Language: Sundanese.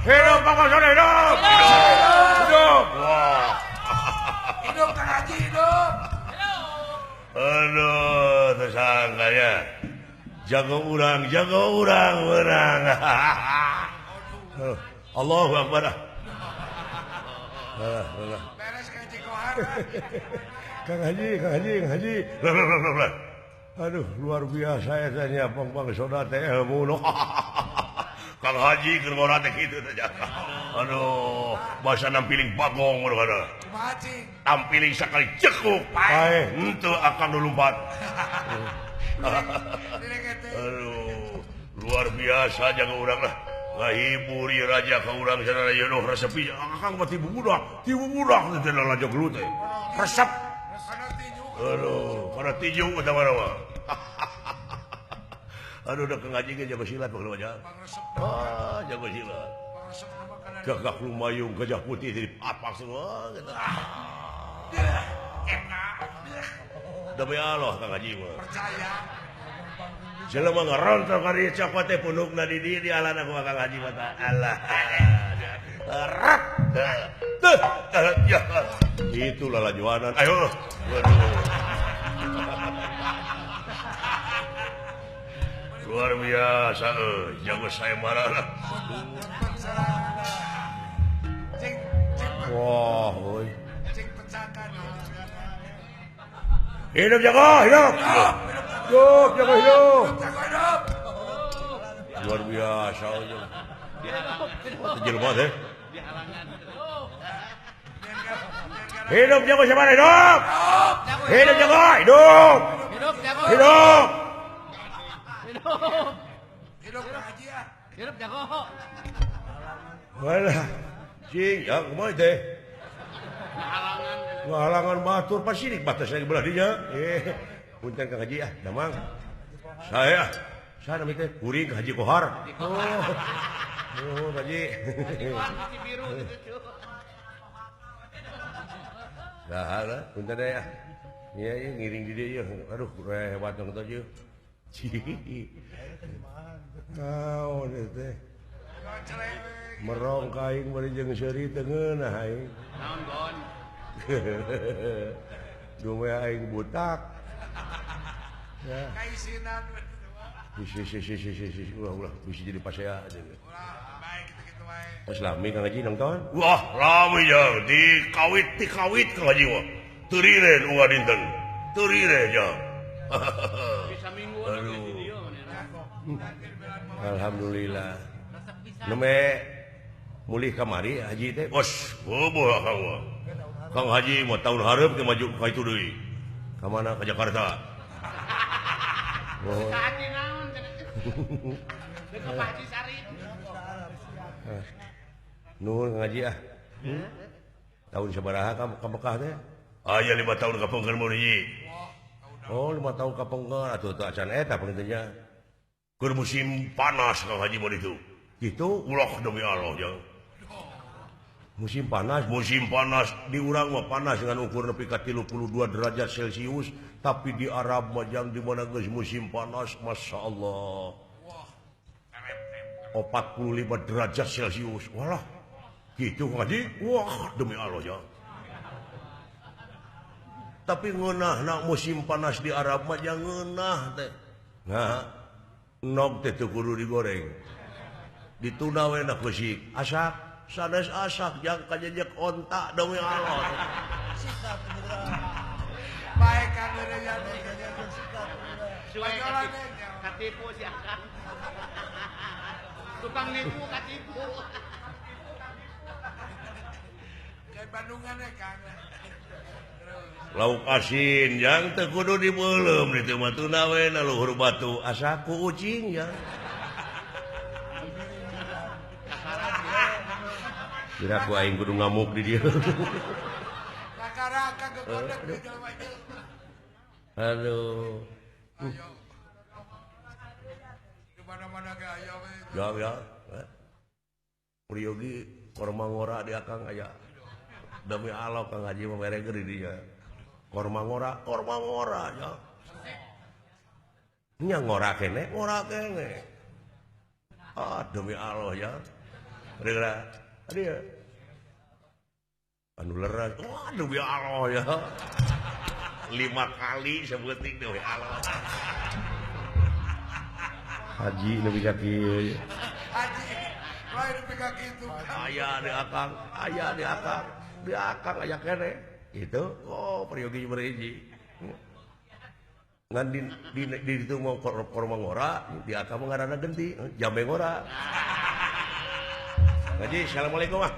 Hidup Bang Soda, hidup. Hidup. Wah. Hidup Kang Haji, hidup. Aduh, tersangkanya. Jago urang menang. Allahu Akbar. Beres Kang Haji Kohar. Kang Haji, Kang Haji, Kang Haji. Lah. Aduh, luar biasa ya nya Bang Soda teh ilmu. Kang Haji keur ngora teh kitu teh. Aduh, bahasa nampiling bagong ngono kana. Kumaha cing? Tampiling sakali cekuk. Paeh, henteu akan nu lumpat. Aduh, luar biasa jaga urang lah. Ngahibur ieu raja ka urang sana yeun resep pisan. Akang mah tibu budak teh lalajo gelut teh. Resep. Aduh, kana tinju eta mah. Aduh, udah Kang Haji ge jago silat pokoknya aja. Ah, jago silat. Gagak lumayung, gajah putih jadi papak semua gitu. Demi Allah Kang Haji mah. Percaya. Jelema ngarontok ka dieu cokot teh punukna di dieu dialana ku Kang Haji mah tah. Allah. Rat. Tuh, ya. Itulah lajuanan. Ayo. Waduh. Luar biasa, jago saya marah lah. Wah, oi. Hidup jago, hidup. Hidup jago, hidup. Luar biasa, jelema teh. Hidup jago siapa hidup? Hidup jago, hidup. Hidup. Hidup Kang Haji ah. Hidup jago. Walah, cing, ya kumaha teh? Ngahalangan batur pasti batas lagi belah dinya. Punten Kang Haji ah, damang. Saya nami teh kuring Haji Kohar. Oh. Oh, Haji. Nah, lah, punten deh ah. Iya, iya ngiring di dieu. Aduh, hebat dong teh ieu. Naon teh? Merong ka aing bari jeung seuri teu ngeunah aing. Naon gon? Duwe aing butak. Ya. Kaisinan. Si ulah bisa jadi pasea. Ulah baik kitu-kitu wae. Geus lami Kang Haji nonton? Wah, lami jang dikawit Kang Haji mah. Teu riren unggal dinten. Teu riren jang. Bisa mingguan di dieu Alhamdulillah. Neme mulih kamari Haji teh. Bos, boboh Kang mah. Kang Haji mah tahun hareup teh maju ka itu deui. Ka mana? Ka Jakarta. Oh. Haji naon cenah? Deuk ka Pak Haji Sarip. Nuhun Kang Haji ah. Tahun sabaraha ka Mekah teh? Aya 5 tahun ka pengker mun hiji. Oh, 5 tahun ka pengker atuh teu acan eta pengkernya. Keur musim panas Kang Haji mun itu. Gitu ulah demi Allah jang. Musim panas di urang mah panas dengan ukur nepi ka 32 derajat Celcius, tapi di Arab mah jang di mana geus musim panas Masya Allah. 45 derajat Celcius. Walah. Gitu Kang Haji. Wah, demi Allah jang. Tapi ngeunah musim panas di Arab mah jang ngeunah teh. Nah, nog teh teu kudu digoreng. Dituna we na keusik. Asak, sanes asak jang kajejek onta demi Allah. Bae kan katipu si Akang. Tukang nipu katipu. Kayak Bandungan ya Kang. Lauk asin yang teu kudu dibeuleum ditu mah tuna we na luhur batu asak ku ucing ya. Kira ku aing kudu ngamuk di dieu. Raka-raka gegodeg di jelema ieu. Aduh. Ayo. Di mana-mana ge aya we. Ya ya. Priyogi korma ngora di akang aya. Demi Allah Kang Haji mah mere di dinya. Korma ngora ya. Nya ngora kene, ngora kene. Ah demi Allah ya. Rela. Aduh. Anu leras. Wah demi Allah ya. 5 kali sebuting demi Allah. Haji nepi ka kieu. Haji lain nepi ka kitu. Aya di akang, aya di akang, di akang aya kene. Gitu. Oh, priyogi berhiji. Ngan di ditu mau korma ngora, di akang mah ngaranna genti, jambe ngora. Haji, assalamualaikum ah.